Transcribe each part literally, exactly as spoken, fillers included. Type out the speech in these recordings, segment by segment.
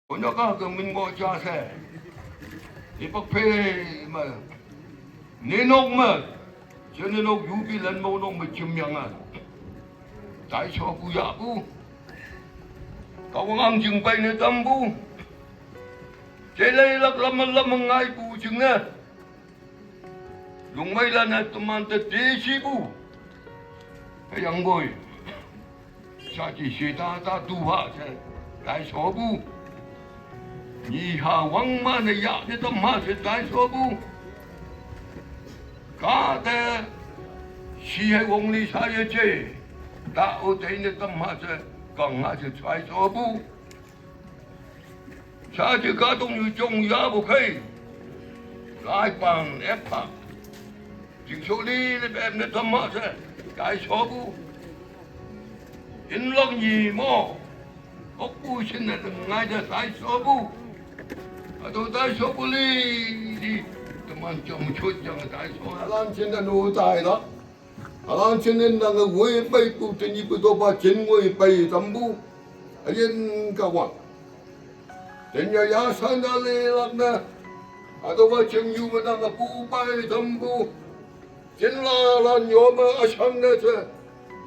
Konyak a kemín ngoh ja she. Ipak phe me. Nenok me. Je nenok yupi len mo nok me jemyang a. Taishopu yahpu. Kahwang ang jing pei ne tampu. Jeleilak lam lam ngaipu jingne. Lungmeilan-e teman te teshipu. Hüyangpoi. Shaji shita ta tuha she. Taishopu. Nyi ha wangma ne yah ne tamma she taishopu. Kahta. Shi hei wongli sha yeje. Ta o tei ne tamma she. Kang ha she taishopu. Shaji kahtoknyu jong yapu khei. Laipan epha. Jingsho lili pem ne tamma she. Taishopu. Inlok nyi mo. Okpu shinne lengngai ja taishopu. Ato taishopu lili. Teman jam chot jang taisho. Alan shinne no taila. Alan shinne nange woi peipu tenyihpu topa jin woi pei tampu. Üyin Kahwang. Tenyih yashan a lelak ne. Hatüopa jingyu me nange pu pei tampu. Jinlalan yo me üshangne she.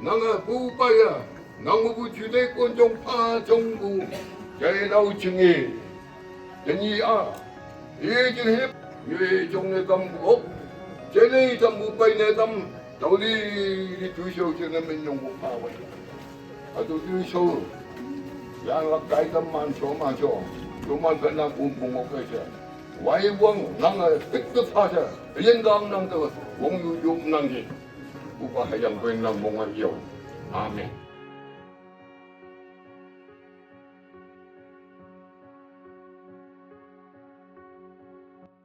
Nange pu pei ya. Nang mepu jute konjong pha jongpu. Jainao jinge. Tenyih a. Ijin hip. Ye jongne tampu ok. Jene tampu pei ne tam. Taoli li tuishao jingne minyong pu pha wei. Ato tuishao. Yanlak kai tam man sho man sho. Toman pena kumpung ok she. Wai wang nange pik te pha she. Yin gang nang te wong yu yop nangki. Üpa hüyangpoi nang mong a yo. Amen.